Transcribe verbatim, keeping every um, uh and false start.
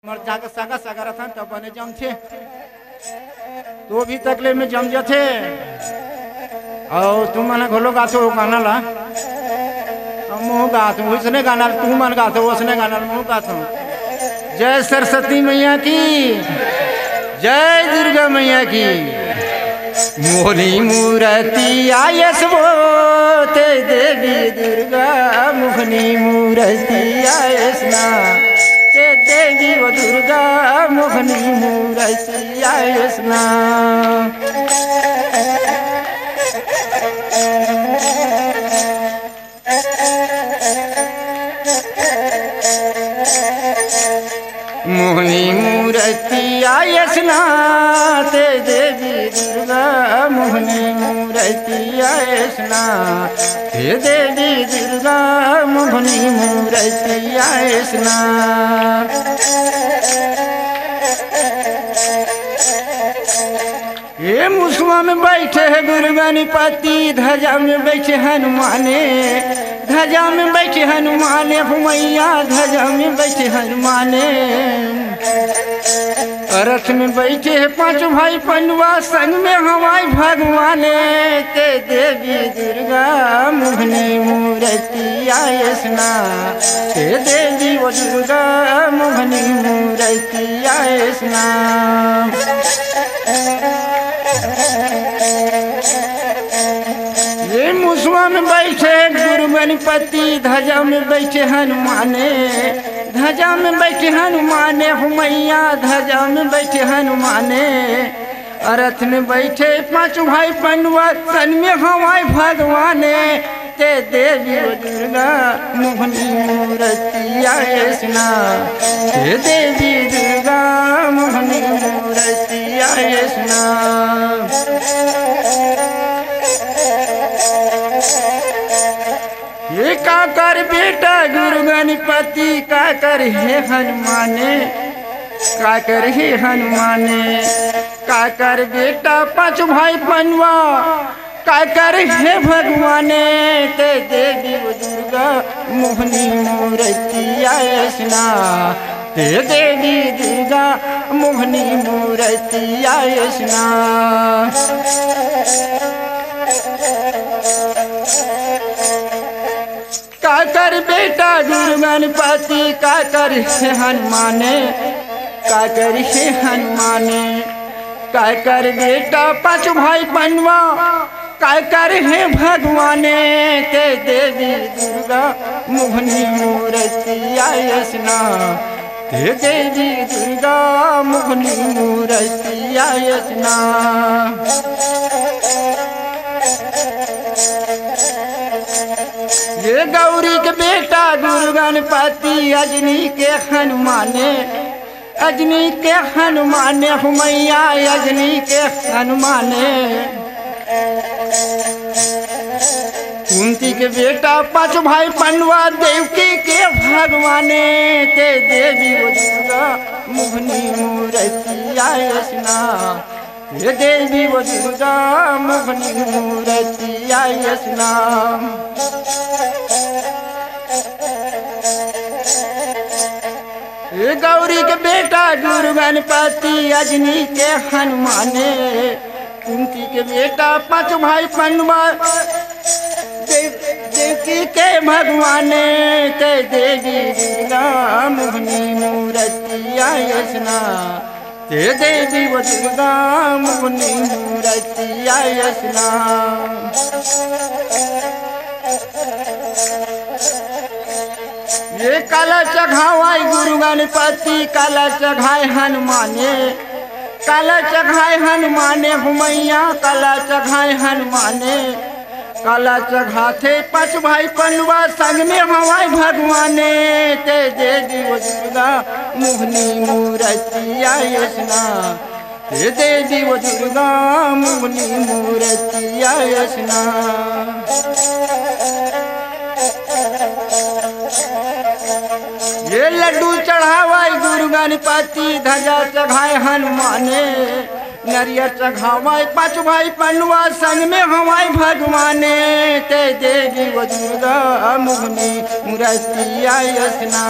हमर जाके सगा सगा रथन त बने जमथे। तो भी तकले में जम जथे। अउ तुमन घलो गाथो गाना ला। हमहू गाथो, उसने गाना तुमन गाथो, उसने गाना हमहू गाथो। जय सरस्वती मैया की, जय दुर्गा मैया की। मोहनी मूरति आयस वो, ते देवी दुर्गा। मोहनी मूरति आयस ना, ते देवी वो दुर्गा। मोहनी मूरति आयस ना। मोहनी मूरति आयस ना, ते देवी दुर्गा। मोहनी मूरति आयस ना, ते देवी दुर्गा। मोहनी मूरति आयस ना। ए मुसवा में बैठे हे गुरु गणपति, ध्वजा में बैठे हनुमाने। ध्वजा में बैठे हनुमाने, हो मैया, ध्वजा में बैठे हनुमाने। रथ में बैठे हे पांचों भाई पंडवा, संग में हमारे भगवाने। ते देवी दुर्गा मोहनी मूरति आयस ना, ते देवी वो दुर्गा मोहनी मूरति आयस ना। ए मुसवा में बैठे गुरु गणपति, ध्वजा में बैठे हनुमाने। ध्वजा में बैठे हनुमाने, हो मैया, ध्वजा में बैठे हनुमाने। रथ में बैठे पांचों भाई पंडवा, संग में हमारे भगवाने। ते देवी वो दुर्गा मोहनी मूरति आयस ना, ते देवी दुर्गा मोहनी मूरति आयस ना। ए काकर बेटा गुरु गणपति, काकर हे हनुमाने, काकर हे हनुमाने। काकर बेटा पांचों भाई पंडवा, काकर हे भगवाने। ते देवी वो दुर्गा मोहनी मूरति आयस ना, ते देवी दुर्गा मोहनी मूरति आयस ना। काकर बेटा गुरु गणपति, काकर हे हनुमाने, काकर हे हनुमाने। काकर बेटा पांचों भाई पंडवा, काकर हे भगवाने। ते देवी दुर्गा मोहनी मूरति आयस ना, ते देवी दुर्गा मोहनी मूरति आयस ना। ए गौरी के बेटा गुरु गणपति, अजनी के हनुमाने, अजनी के हनुमाने, हो मैया अजनी के हनुमाने। कुंती के बेटा पांच भाई पंडवा, देवकी के भगवाने। ते देवी वो दुर्गा मोहनी मूरति आयस ना, हे देवी वो दुर्गा मोहनी मूरति आयस ना। ए गौरी के बेटा गुरु गणपति, अजनी के हनुमाने। कुंती के बेटा पांच भाई पंडवा, देव-, देवकी के भगवाने। ते देवी दुर्गा मोहनी मूरति आयस ना, ते देवी वो दुर्गा मोहनी मूरति आयस ना। ए काला चघावाय गुरु गणपति, काला चघाय हनुमाने, काला चघाय हनुमाने, हो मैया काला चघाय हनुमाने। काला चघाथे पांच भाई पंडवा, संग में हवय भगवाने। ते देवी वो दुर्गा मोहनी मूरति आयस ना, ते देवी वो दुर्गा मोहनी मूरति आयस ना। ए लड्डू चढ़ावाय गुरु गणपति, ध्वजा चघाय हनुमाने। नरियर चघावाय पांच भाई पंडवा, संग में हवय भगवाने। ते देवी वो दुर्गा मोहनी मूरति आयस ना।